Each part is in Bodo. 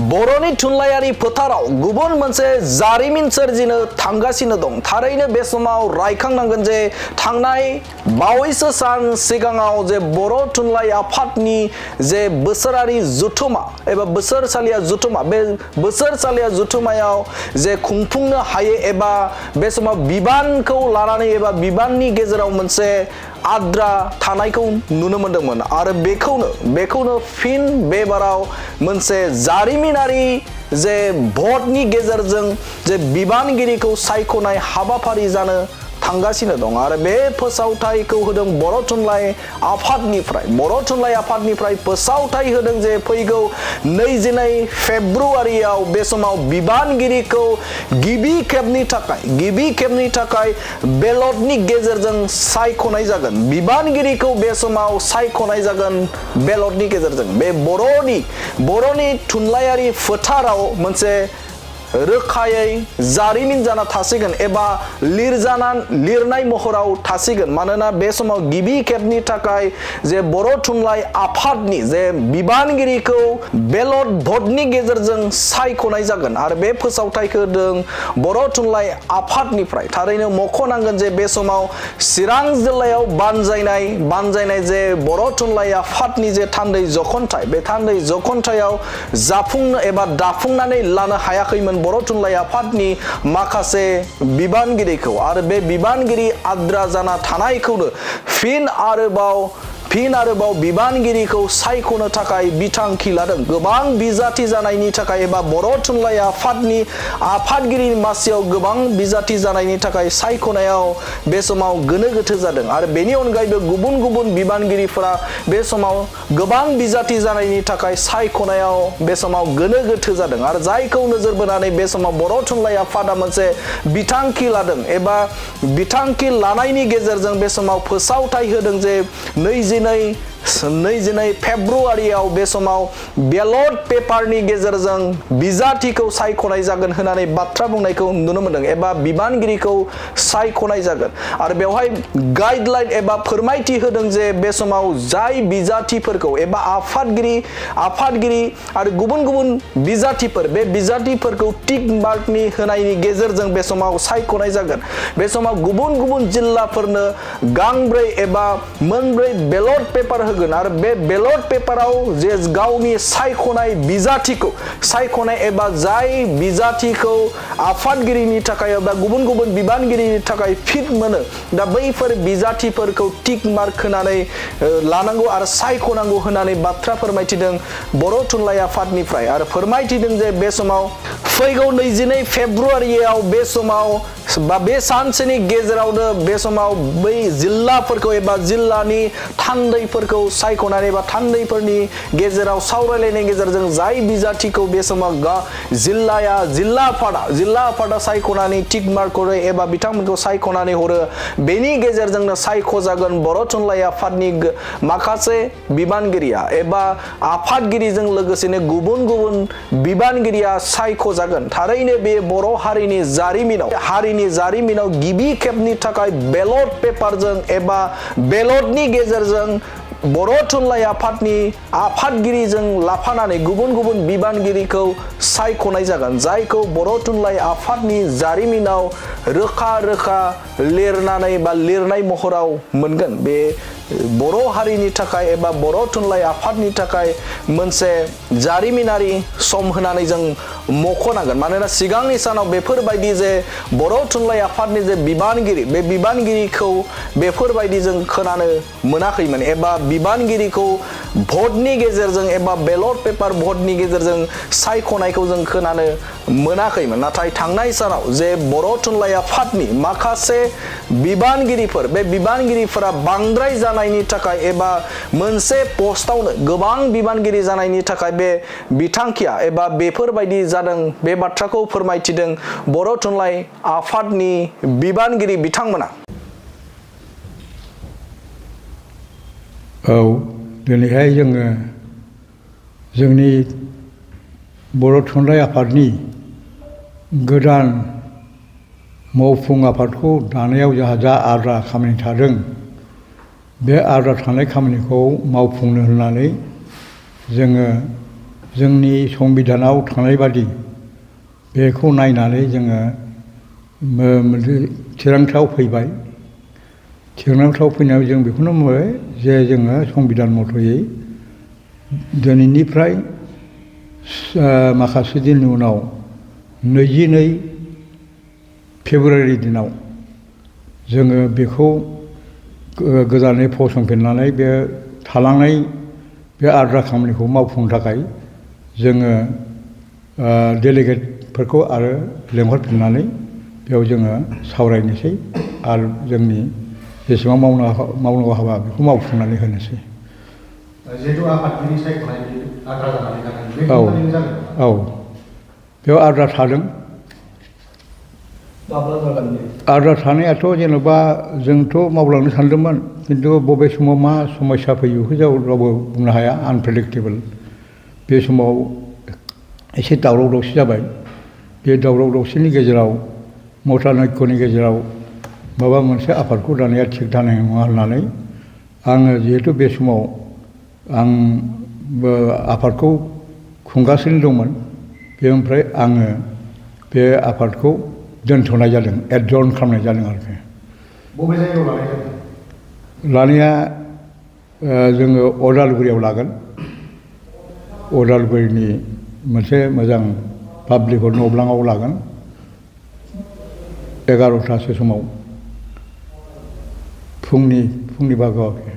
बर'नि थुनलाइयारि फोथाराव गुबुन मोनसे जारिमिन सोरजिनो थांगासिनो दं। थारैनो बे समाव रायखांनांगोन जे थांनाय बावैसो सान सिगाङाव जे बर' थुनलाइ आफादनि जे बोसोरारि जुथुमा एबा बोसोरसालिया जुथुमा, बे बोसोरसालिया जुथुमायाव जे खुंफुंनो हायो एबा बे समाव बिबानखौ लानानै एबा बिबाननि गेजेराव मोनसे आद्रा थानायखौ नुनो मोनदोंमोन आरो बेखौनो फिन बेबाराव मोनसे जारिमिनारि जे भटनि गेजेरजों जे बिबानगिरिखौ सायख'नाय हाबाफारि जानो थांगासिनो दं आरो बे फोसावथायखौ होदों बर' थुनलाइ आफादनिफ्राय फोसावथाय होदों जे फैगौ 22 फेब्रुआरियाव बे समाव बिबानगिरिखौ गिबि खेबनि थाखाय बेलटनि गेजेरजों सायख'नाय जागोन। बिबानगिरिखौ बे समाव सायख'नाय जागोन बेलटनि गेजेरजों। बे बर'नि थुनलाइयारि फोथाराव मोनसे रोखायै जारिमिन जाना थासिगोन एबा लिरनाय महराव थासिगोन। मानोना बे समाव गिबि खेबनि थाखाय जे बर' थुनलाइ आफादनि जे बिबानगिरिखौ बेलट भटनि गेजेरजों सायख'नाय जागोन आरो बे फोसावथायखौ होदों बर' थुनलाइ आफादनिफ्राय। थारैनो मख'नांगोन जे बे समाव चिरां जिल्लायाव बानजायनाय जे बर' थुनलाइ आफादनि जे थान्दै जखनथाय, बे थान्दै जखनथायाव जाफुंनो एबा दाफुंनानै लानो हायाखैमोन बर' थुनलाइ आफादनि माखासे बिबानगिरिखौ आरो बे बिबानगिरि आद्रा जाना थानायखौनो फिन आरोबाव बिबानगिरिखौ सायख'नो थाखाय बिथांखि लादों। गोबां बिजाथि जानायनि थाखाय एबा बर' थुनलाइ आफादनि आफादगिरि मासियाव गोबां बिजाथि जानायनि थाखाय सायख'नायाव बे समाव गोनो गोथो जादों आरो बेनि अनगायैबो गुबुन बिबानगिरिफोरा बे समाव गोबां बिजाथि जानायनि थाखाय सायख'नायाव बे समाव गोनो गोथो जादों आरो जायखौ नोजोर बोनानै बे समाव बर' थुनलाइ आफादा मोनसे बिथांखि लादों एबा बिथांखि लानायनि गेजेरजों बे समाव फोसावथाय होदों जे 22 फेब्रुआरियाव बे समाव बेलट पेपारनि गेजेरजों बिजाथिखौ सायख'नाय जागोन होननानै बाथ्रा बुंनायखौ नुनो मोनदों एबा बिबानगिरिखौ सायख'नाय जागोन आरो बेवहाय गाइडलाइन एबा फोरमायथि होदों जे बे समाव जाय बिजाथिफोरखौ एबा आफादगिरि आरो गुबुन बिजाथिफोर, बे बिजाथिफोरखौ टिक मार्कनि होनायनि गेजेरजों बे समाव सायख'नाय जागोन। बे समाव गुबुन जिल्लाफोरनो गांब्रै एबा मोनब्रै बेलट पेपार होगोन आरो बे बेलट पेपाराव जे गावनि सायख'नाय एबा जाय बिजाथिखौ आफादगिरिनि थाखाय एबा गुबुन बिबानगिरिनि थाखाय फिट मोनो, दा बैफोर बिजाथिफोरखौ टिक मार्क होनानै लानांगौ आरो सायख'नांगौ होननानै बाथ्रा फोरमायथिदों बर' थुनलाइ आफादनिफ्राय आरो फोरमायथिदों जे बे समाव फैगौ 22 फेब्रुआरियाव बे समाव बा बे सानसेनि गेजेरावनो बे समाव बै जिल्लाफोरखौ एबा जिल्लानि थान्दैफोरखौ सायख'नानै एबा थान्दैफोरनि गेजेराव सावरायलायनायनि गेजेरजों जाय बिजाथिखौ बे समाव जिल्ला आफादा सायख'नानै टिक मार्क हरो एबा बिथांमोनखौ सायख'नानै हरो, बेनि गेजेरजोंनो सायख'जागोन बर' थुनलाइ आफादनि माखासे बिबानगिरिया एबा आफादगिरिजों लोगोसेनो गुबुन बिबानगिरिया सायख'जागोन। थारैनो बे बर' हारिनि जारिमिनाव गिबि खेबनि थाखाय बेलट पेपारजों एबा बेलटनि गेजेरजों बर' थुनलाइ आफादनि आफादगिरिजों लाफानानै गुबुन बिबानगिरिखौ सायख'नाय जागोन, जायखौ बर' थुनलाइ आफादनि जारिमिनाव रोखा लिरनानै बा लिरनाय महराव मोनगोन। बे बर' हारिनि थाखाय एबा बर' थुनलाइ आफादनि थाखाय मोनसे जारिमिनारि सम होननानै जों मख'नांगोन। मानोना सिगांनि सानाव बेफोरबायदि जे बर' थुनलाइ आफादनि जे बिबानगिरि, बे बिबानगिरिखौ बेफोरबायदि जों खोनानो मोनाखैमोन एबा बिबानगिरिखौ भटनि गेजेरजों एबा बेलट पेपार भटनि गेजेरजों सायख'नायखौ जों खोनानो मोनाखैमोन। नाथाय थांनाय सानाव जे बर' थुनलाइ आफादनि माखासे बिबानगिरिफोर, बे बिबानगिरिफोरा बांद्राय जानायनि थाखाय एबा मोनसे पस्टआवनो गोबां बिबानगिरि जानायनि थाखाय बे बिथांखिया एबा बेफोरबायदि जादों, बे बाथ्राखौ फोरमायथिदों बर' थुनलाइ आफादनि बिबानगिरि बिथांमोना। दिनैहाय जोङो जोंनि बर' थुनलाइ आफादनि गोदान मावफुं आफादखौ दानायाव जोंहा जा आद्रा खामानि थादों, बे आद्रा थानाय खामानिखौ मावफुंनो होननानै जोङो जोंनि संबिधानाव थानाय बादि बेखौ नायनानै जोङो थिरांथायाव फैबाय। थिरांथायाव फैनायाव जों बेखौनो बुंबाय जे जोङो संबिधान मथयै दिनैनिफ्राय माखासे दिननि उनाव 22 फेब्रुवारि दिनाव जोङो बेखौ गोदानै फसंफिननानै बे थालांनाय बे आद्रा खामानिखौ मावफुंनो थाखाय जोङो डेलिगेटफोरखौ आरो लेंहरफिननानै बेयाव जोङो सावरायनोसै आरो जोंनि जेसेबां मावनांगौ हाबा बेखौ मावफुंनानै होनोसै। जिहेतु आफादगिरि सायख'नाय आद्रा जानानै थादों बे औ खामानिनि जागोन। औ बेयाव आद्रा थादों। आद्रा थानायाथ' जेन'बा जोंथ' मावलांनो सानदोंमोन खिन्थु बबे समाव मा समस्या फैयो बेखौ जों रावबो बुंनो हाया, आनप्रेडिक्टेबल। बे समाव एसे दावराव दावसि जाबाय। बे दावराव दावसिनि गेजेराव मतानैक्यनि गेजेराव माबा मोनसे आफादखौ दानाया थिग जानाय नङा होननानै आङो जिहेतु बे समाव आं आफादखौ खुंगासिनो दंमोन, बेनिफ्राय आङो बे आफादखौ दोनथ'नाय जादों, एडजर्न खालामनाय जादों आरोखि। बबे जायगायाव लानाय जादों? लानाया जोङो अदालगुरियाव लागोन। अदालगुरिनि मोनसे मोजां पाब्लिक न'ब्लाङाव लागोन 11टासो समाव फुंनि बाहागोआव आरोखि।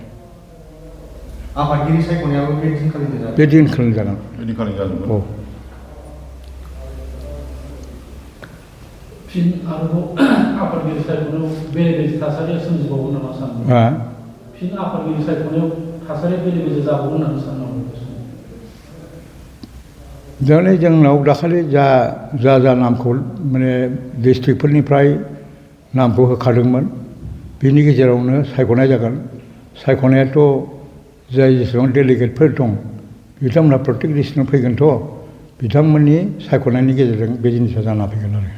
आफादगिरि सायख'नायाबो बे दिनखालिनो जागोन? बे दिनखालिनो जागोन। औ। फिन आरोबाव आफादगिरि सायख'नायाव बेले बेजे थासारिया सोमजिबावो नामा सानो? फिन आफादगिरि सायख'नायाव थासारिया बेले बेजे जाबावो होननानै सानो नामा? दाने जोंनाव दाखालि जा नामखौ माने डिस्ट्रिक्टफोरनिफ्राय नामखौ होखादोंमोन बेनि गेजेरावनो सायख'नाय जागोन। सायख'नायाथ' जाय जेसेबां डेलिगेटफोर दं बिथांमोनहा प्रत्येक डिस्ट्रिक्टआव फैगोनथ', बिथांमोननि सायख'नायनि गेजेरजों बे जिनिसा जाना फैगोन आरो।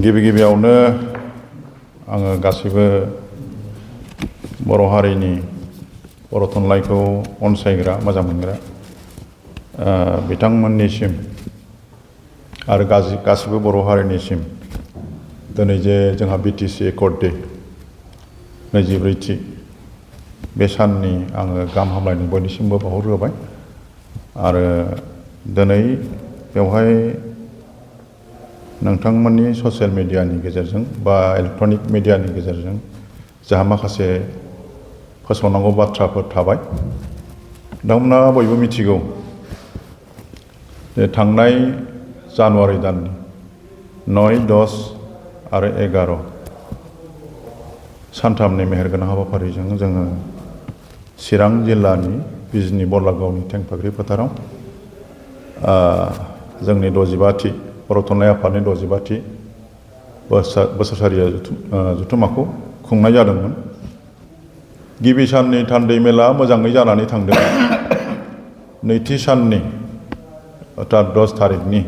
गिबियावनो आङो गासैबो बर' हारिनि बर' थुनलाइखौ अनसायग्रा मोजां मोनग्रा बिथांमोननिसिम आरो गासिबो बर' हारिनिसिम दिनै जे जोंहा BTC एकर्ड डे 24थि बे साननि आङो गाहाम हामलायनाय बयनिसिमबो बावहरग्रोबाय। आरो दिनै बेवहाय नोंथांमोननि ससियेल मिडियानि गेजेरजों बा इलेक्ट्रनिक मिडियानि गेजेरजों जोंहा माखासे फोसावनांगौ बाथ्राफोर थाबाय। नोंथांमोना बयबो मिथिगौ जे थांनाय जानुवारि दाननि 9, 10 आरो 11 सानथामनि मेहेरगोनां हाबाफारिजों जोङो चिरां जिल्लानि बिजनी बरलागावनि थेंफाख्रि फोथाराव जोंनि 65थि बर' थुनलाइ आफादनि 65थि बोसोरसालिया जथुम्माखौ खुंनाय जादोंमोन। गिबि साननि थान्दै मेला मोजाङै जानानै थांदों। नैथि साननि अर्थात 10 थारिखनि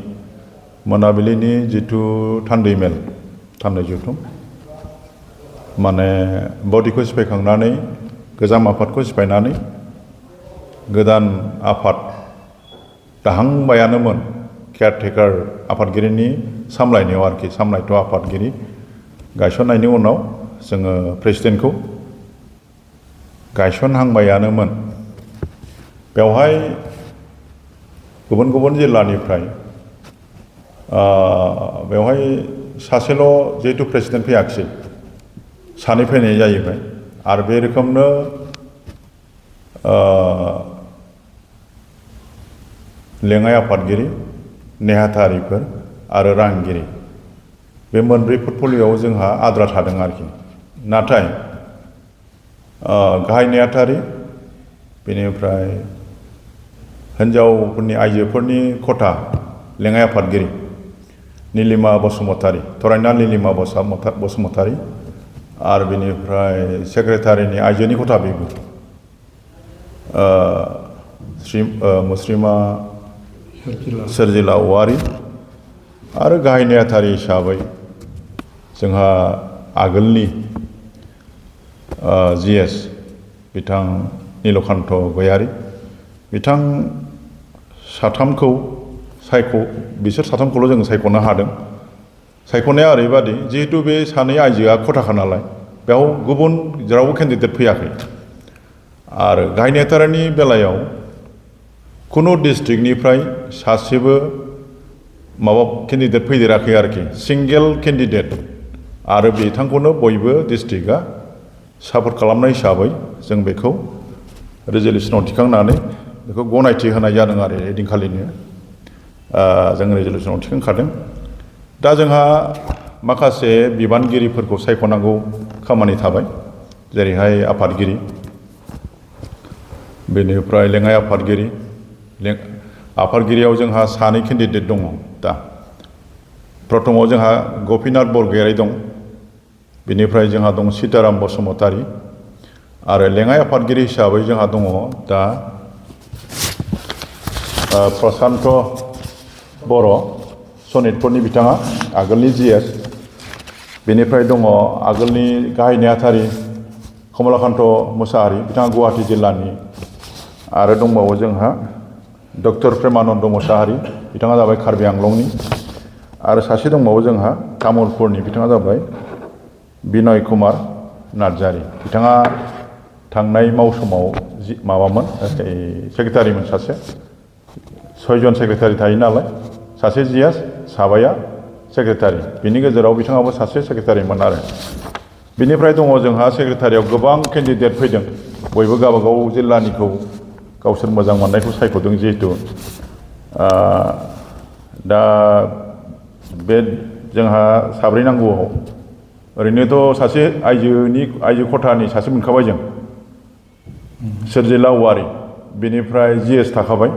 मोनाबिलिनि जिथु थान्दै मेल थान्दै जथुम माने बडिखौ सिफायखांनानै गोजाम आफादखौ सिफायनानै गोदान आफाद दाहांबायानोमोन केयारटेकार आफादगिरिनि सामलायनायाव आरोखि, सामलायथ' आफादगिरि गायसननायनि उनाव जोङो प्रेसिडेन्टखौ गायसनहांबायानोमोन। बेवहाय गुबुन गुबुन जिल्लानिफ्राय बेवहाय सासेल' जिहेतु प्रेसिडेन्ट फैयाखिसै, सानै फैनाय जाहैबाय। आरो बे रोखोमनो लेङाइ आफादगिरि, नेहाथारिफोर आरो रांगिरि बे मोनब्रै पर्टफलिय'आव जोंहा आद्रा थादों आरोखि। नाथाय गाहाय नेहाथारि, बेनिफ्राय हिन्जावफोरनि आइजोफोरनि खथा लेङाइ आफादगिरि नीलिमा बसुमतारी, थरायना नीलिमा बसुमतारी, आरो बेनिफ्राय सेक्रेटारिनि आइजोनि खथा बेबो मुस्रिमा सोरजिला औवारी, आरो गाहाय नेहाथारि हिसाबै जोंहा आगोलनि GS बिथां नीलकान्त गयारी बिथां साथामखौ बिसोर साथामखौल' जों सायख'नो हादों सायख'नाया ओरैबादि जिहेतु बे सानै आइजोआ खथाखा नालाय बेयाव गुबुन जेरावबो केन्डिडेट फैयाखै आरो गाहाय नेहाथारिनि बेलायाव खुनु डिस्ट्रिक्टनिफ्राय सासेबो माबा केन्डिडेट फैदेराखै आरोखि सिंगेल केन्डिडेट आरो बिथांखौनो बयबो डिस्ट्रिक्टआ सापर्ट खालामनाय हिसाबै जों बेखौ रेजलिउसनाव थिखांनानै बेखौ गनायथि होनाय जादों आरो ओइदिनखालिनो जों रेजलिउसनाव थिखांखादों दा जोंहा माखासे बिबानगिरिफोरखौ सायख'नांगौ खामानि थाबाय जेरैहाय आफादगिरि बेनिफ्राय लेङाइ आफादगिरि आफादगिरियाव जोंहा सानै केन्डिडेट दङ दा प्रथमाव जोंहा गपिनाथ बरगयारी दं बेनिफ्राय जोंहा दं सीताराम बसुमतारी आरो लेङाइ आफादगिरि हिसाबै जोंहा दङ दा प्रशान्त बर' सनितपुरनि बिथाङा आगोलनि GS बेनिफ्राय दङ आगोलनि गाहाय नेहाथारि कमलाकान्त मुसाहारि बिथाङा गुवाहाटि जिल्लानि आरो दंबावो जोंहा डक्टर प्रेमानन्द मुसाहारि बिथाङा जाबाय कार्बि आंलंनि आरो सासे दंबावो जोंहा तामुलपुरनि बिथाङा जाबाय बिनय कुमार नार्जारी बिथाङा थांनाय मावसमाव माबामोन सेक्रेटारिमोन सासे 6 जन सेक्रेटारि थायो नालाय सासे GS साबाया सेक्रेटारि बिनि गेजेराव बिथाङाबो सासे सेक्रेटारिमोन आरो बिनिफ्राय दङ जोंहा सेक्रेटारियाव गोबां केन्डिडेट फैदों बयबो गावबागाव जिल्लानिखौ गावसोर मोजां मोननायखौ सायख'दों जिहेतु दा बे जोंहा साब्रै नांगौआव ओरैनोथ' सासे आइजो खथानि सासे मोनखाबाय जों सोरजिला औवारी बेनिफ्राय GS थाखाबाय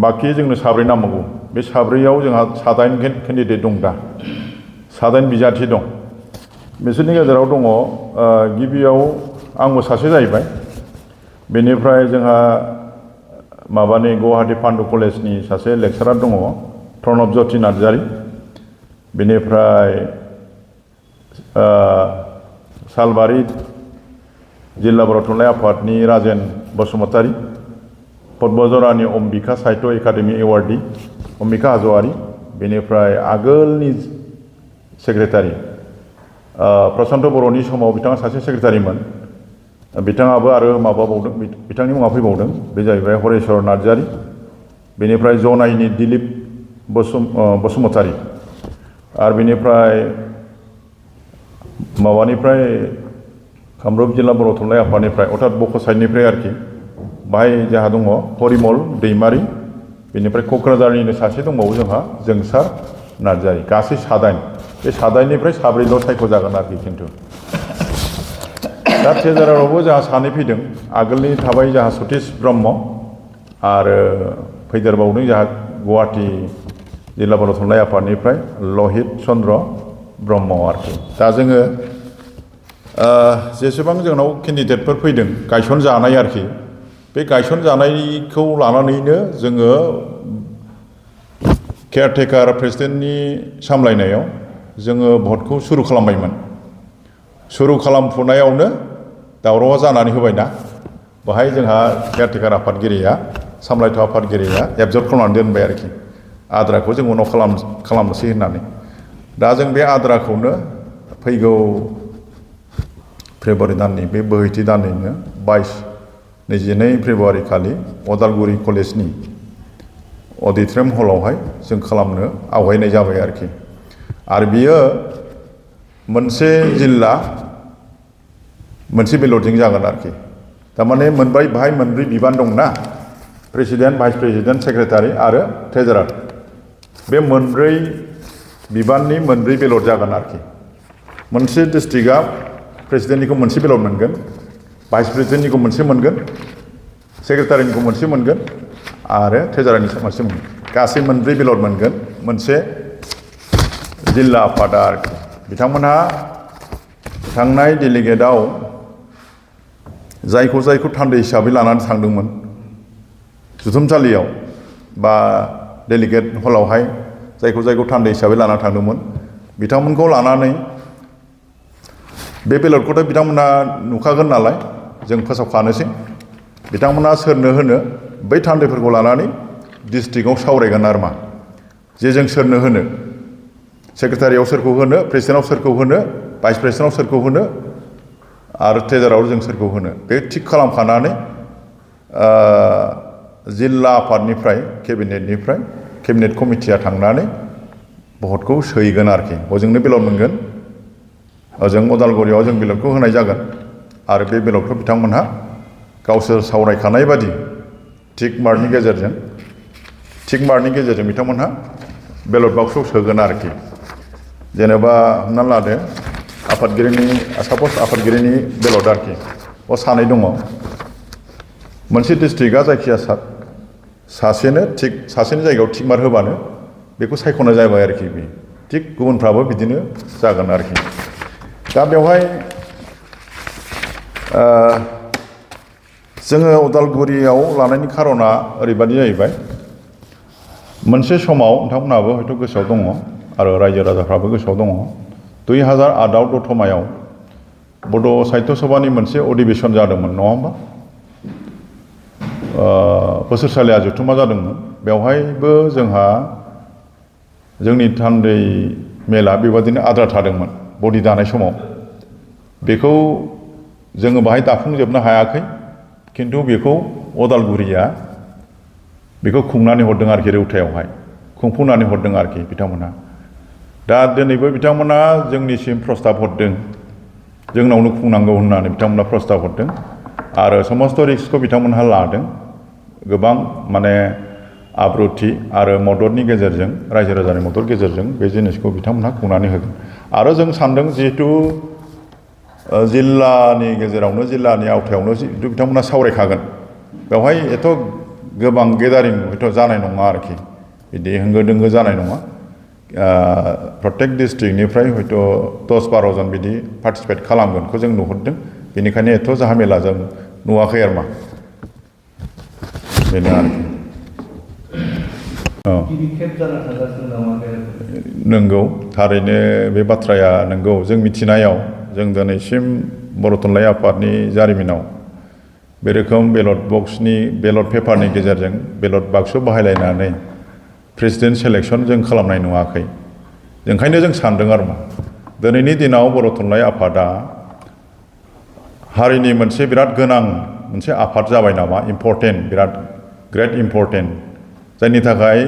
बाखि जोंनो साब्रै नांबावगौ बे साब्रैयाव जोंहा 7 केन्डिडेट दं दा 7 बिजाथि दं बिसोरनि गेजेराव दङ गिबियाव आंबो सासे जाहैबाय बेनिफ्राय जोंहा माबानि गुवाहाटी पान्डु कलेजनि सासे लेक्सारार दङ प्रणब ज्योति नार्जारी बेनिफ्राय सालबारि जिल्ला बर' थुनलाइ आफादनि राजेन बसुमतारी पद्मजरानि अम्बिका साहित्य एकाडेमि एवार्डी अम्बिका हाज'वारी बेनिफ्राय आगोलनि सेक्रेटारि प्रशान्त बर'नि समाव बिथाङा सासे सेक्रेटारिमोन बिथाङाबो आरो माबाबावदों बिथांनि मुङा फैबावदों बे जाहैबाय हरेश्वर नार्जारी बेनिफ्राय जनाइनि दिलीप बसुमतारी आरो बेनिफ्राय माबानिफ्राय कामरुप जिल्ला बर' थुनलाइ आफादनिफ्राय अर्थात बक'साइडनिफ्राय आरोखि बाहाय जोंहा दङ हरिमल दैमारी बेनिफ्राय क'क्राझारनिनो सासे दंबावो जोंहा जोंसार नार्जारी गासै 7 बे 7निफ्राय साब्रैल' सायख'जागोन आरोखि खिन्थु दा ट्रेजारारावबो जोंहा 2 फैदों आगोलनि थाबाय जोंहा सतीश ब्रह्म आरो फैदेरबावदों जोंहा गुवाहाटी जिल्ला बर' थुनलाइ आफादनिफ्राय लहित चन्द्र ब्रह्म आरोखि दा जोङो जेसेबां जोंनाव केन्डिडेटफोर फैदों गायसनजानाय आरोखि बे गायसनजानायखौ लानानैनो जोङो केयारटेकार प्रेसिडेन्टनि सामलायनायाव जोङो भटखौ सुरु खालामबायमोन सुरु खालामफुनायावनो दावरावआ जानानै होबायना बेहाय जोंहा केयारटेकार आफादगिरिया सामलायथाव आफादगिरिया एबजर्ब खालामनानै दोनबाय आरोखि आद्राखौ जों उनाव खालामनोसै होननानै दा जों बे आद्राखौनो फैगौ फेब्रुवारि दाननि बे बोहैथि दाननिनो 22 फेब्रुवारि खालि अदालगुरि कलेजनि अडिटरियाम हलावहाय जों खालामनो आवगायनाय जाबाय आरोखि आरो बियो मोनसे जिल्ला मोनसे बेलटजों जागोन आरोखि थारमाने बाहाय मोनब्रै बिबान दंना प्रेसिडेन्ट भाइस प्रेसिडेन्ट सेक्रेटारि आरो ट्रेजारार बे मोनब्रै बिबाननि मोनब्रै बेलट जागोन आरोखि मोनसे डिस्ट्रिक्टआ प्रेसिडेन्टनिखौ मोनसे बेलट मोनगोन भाइस प्रेसिडेन्टनिखौ मोनसे मोनगोन सेक्रेटारिनिखौ मोनसे मोनगोन आरो ट्रेजारारनि मोनसे मोनगोन गासै मोनब्रै बेलट मोनगोन मोनसे जिल्ला आफादा आरोखि बिथांमोनहा थांनाय डेलिगेटआव जायखौ थान्दै हिसाबै लानानै थांदोंमोन जुथुमसालियाव बा डेलिगेट हलावहाय जायखौ थान्दै हिसाबै लानानै थांदोंमोन बिथांमोनखौ लानानै बे बेलटखौथ' बिथांमोनहा नुखागोन नालाय जों फोसावखानोसै बिथांमोना सोरनो होनो बै थान्दैफोरखौ लानानै डिस्ट्रिक्टआव सावरायगोन आरो मा जे जों सोरनो होनो सेक्रेटारियाव सोरखौ होनो प्रेसिडेन्टआव सोरखौ होनो भाइस प्रेसिडेन्टआव सोरखौ होनो आरो ट्रेजाराव जों सोरखौ होनो बे थिग खालामखानानै जिल्ला आफादनिफ्राय केबिनेट कमिटिया थांनानै भटखौ सोहैगोन आरोखि हजोंनो बेलट मोनगोन ओजों उदालगुरियाव जों बेलटखौ होनाय जागोन आरो बे बेलटखौ बिथांमोनहा गावसोर सावरायखानाय बादि टिक मार्कनि गेजेरजों बिथांमोनहा बेलट बक्सआव सोगोन आरोखि जेनेबा हमना लादो आफादगिरिनि बेलट आरोखि सानै दङ मोनसे डिस्ट्रिक्टआ जायखिया सासेनि जायगायाव टिक मार्क होबानो बेखौ सायख'नाय जाबाय आरोखि बे थिग गुबुनफ्राबो बिदिनो जागोन आरोखि दा बेवहाय जोङो उदालगुरियाव लानायनि खारना ओरैबादि जाहैबाय मोनसे समाव नोंथांमोनहाबो हयथ' गोसोआव दङ आरो रायजो राजाफ्राबो गोसोआव दङ 2008आव दतमायाव बड' साहित्य सभानि मोनसे अधिवेशन जादोंमोन नङा होमबा बोसोरसालिया जथुमा जादोंमोन बेवहायबो जोंनि थान्दै मेला बेबादिनो आद्रा थादोंमोन बडि दानाय समाव बेखौ जोङो बाहाय दाफुंजोबनो हायाखै खिन्थु बेखौ उदालगुरिया बेखौ खुंनानै हरदों आरोखि रौतायावहाय खुंफुंनानै हरदों आरोखि बिथांमोनहा दा दिनैबो बिथांमोना जोंनिसिम प्रस्ताब हरदों जोंनावनो खुंनांगौ होननानै बिथांमोना प्रस्ताब हरदों आरो समस्त रिक्सखौ बिथांमोनहा लादों गोबां माने आब्रुथि आरो मददनि गेजेरजों रायजो राजानि मदद गेजेरजों बे जिनिसखौ बिथांमोनहा खुंनानै होगोन आरो जों सानदों जिहेतु जिल्लानि गेजेरावनो जिल्लानि आवथायावनो जिहेतु बिथांमोना सावरायखागोन बेवहाय एथ' गोबां गेदारिं हयथ' जानाय नङा आरोखि बिदि होंगो दोंगो जानाय नङा प्रत्येक डिस्ट्रिक्टनिफ्राय हयथ' 10-12 जन बिदि पार्टिसिपेट खालामगोनखौ जों नुहुरदों बेनिखायनो एथ' जाहामेला जों नुवाखै आरो मा बेनो आरोखि नंगौ थारैनो बे बाथ्राया नंगौ जों मिथिनायाव जों दिनैसिम बर' थुनलाइ आफादनि जारिमिनाव बे रोखोम बेलट पेपारनि गेजेरजों बेलट बाक्सु बाहायलायनानै प्रेसिडेन्ट सेलेक्सन जों खालामनाय नुवाखै ओंखायनो जों सानदों आरो मा दिनैनि दिनाव बर' थुनलाइ आफादा हारिनि मोनसे बिराद गोनां मोनसे आफाद जाबाय नामा इम्परटेन्ट बिराद ग्रेट इम्परटेन्ट जायनि थाखाय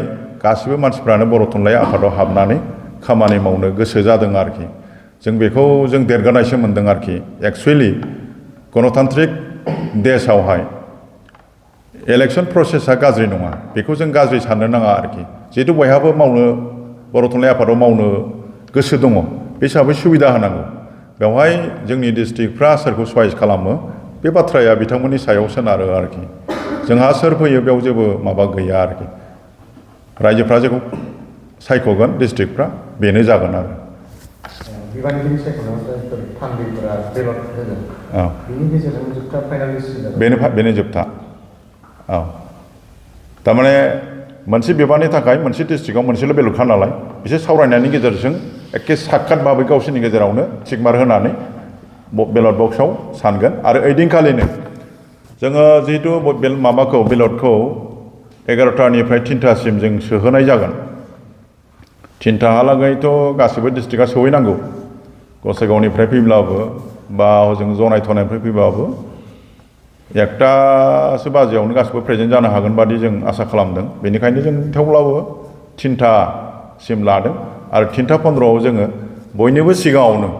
गासिबो मानसिफ्रानो बर' थुनलाइ आफादाव हाबनानै खामानि मावनो गोसो जादों आरोखि जों बेखौ जों देरगानायसो मोनदों आरोखि एक्सुवेलि गणतान्त्रिक देशआवहाय इलेक्सन प्रसेसा गाज्रि नङा बेखौ जों गाज्रि साननो नाङा आरोखि जिहेतु बयहाबो मावनो बर' थुनलाइ आफादाव मावनो गोसो दङ बे हिसाबै सुबिदा होनांगौ बेवहाय जोंनि डिस्ट्रिक्टफ्रा सोरखौ चয়েस खालामो बे बाथ्राया बिथांमोननि सायाव सोनारो आरोखि जोंहा सोर फैयो बेयाव जेबो माबा गैया आरोखि रायजोफ्रा जेखौ सायख'गोन डिस्ट्रिक्टफ्रा बेनो जागोन आरो बिबानगिरि सायख'नायाव जायफोर थान्दैफोरा बेलट होगोन बेनि गेजेरजों जोबथा फाइनालिस्ट बेनो जोबथा औ थारमाने मोनसे बिबाननि थाखाय मोनसे डिस्ट्रिक्टआव मोनसेल' बेलटखा नालाय बिसोर सावरायनायनि गेजेरजों एखे साक्षात भाबै गावसोरनि गेजेरावनो टिक मार्क होनानै बेलट बक्सआव सानगोन आरो ओइदिनखालिनो जोङो जिहेतु बेलटखौ 11टानिफ्राय 3टासिम जों सोहोनाय जागोन 3टाहालागैथ' गासिबो डिस्ट्रिक्टआ सहैनांगौ गसाइगावनिफ्राय फैब्लाबो बा हजों जनायथनायनिफ्राय फैब्लाबो 1टासो बाजियावनो गासिबो प्रेजेन्ट जानो हागोन बादि जों आसा खालामदों बेनिखायनो जों थेवब्लाबो 3टासिम लादों आरो 3:15 जोङो बयनिबो सिगाङावनो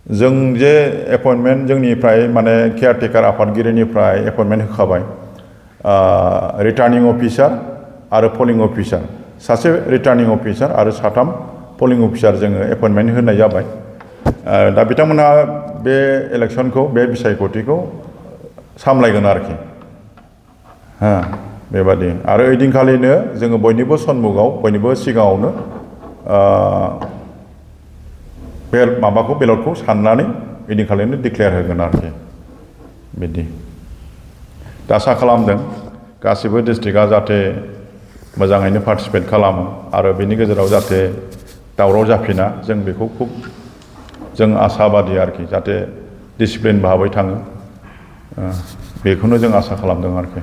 जों जे एपइन्टमेन्ट जोंनिफ्राय माने केयारटेकार आफादगिरिनिफ्राय एपइन्टमेन्ट होखाबाय रिटार्निं अफिसार आरो पलिं अफिसार सासे रिटार्निं अफिसार आरो 3 पलिं अफिसार जोङो एपइन्टमेन्ट होनाय जाबाय दा बिथांमोनहा बे इलेक्सनखौ बे बिसायख'थिखौ सामलायगोन आरोखि बेबादि आरो ओइदिनखालिनो जोङो बयनिबो सन्मुखआव बयनिबो सिगाङावनो बे बेलटखौ साननानै ओइदिनखालिनो डिक्लेयार होगोन आरोखि बिदि दा आसा खालामदों गासिबो डिस्ट्रिक्टआ जाहाथे मोजाङैनो पार्टिसिपेट खालामो आरो बेनि गेजेराव जाहाथे दावराव जाफिना जों बेखौ खुब जों आसाबादि आरोखि जाहाथे डिसिप्लिन भाबै थाङो बेखौनो जों आसा खालामदों आरोखि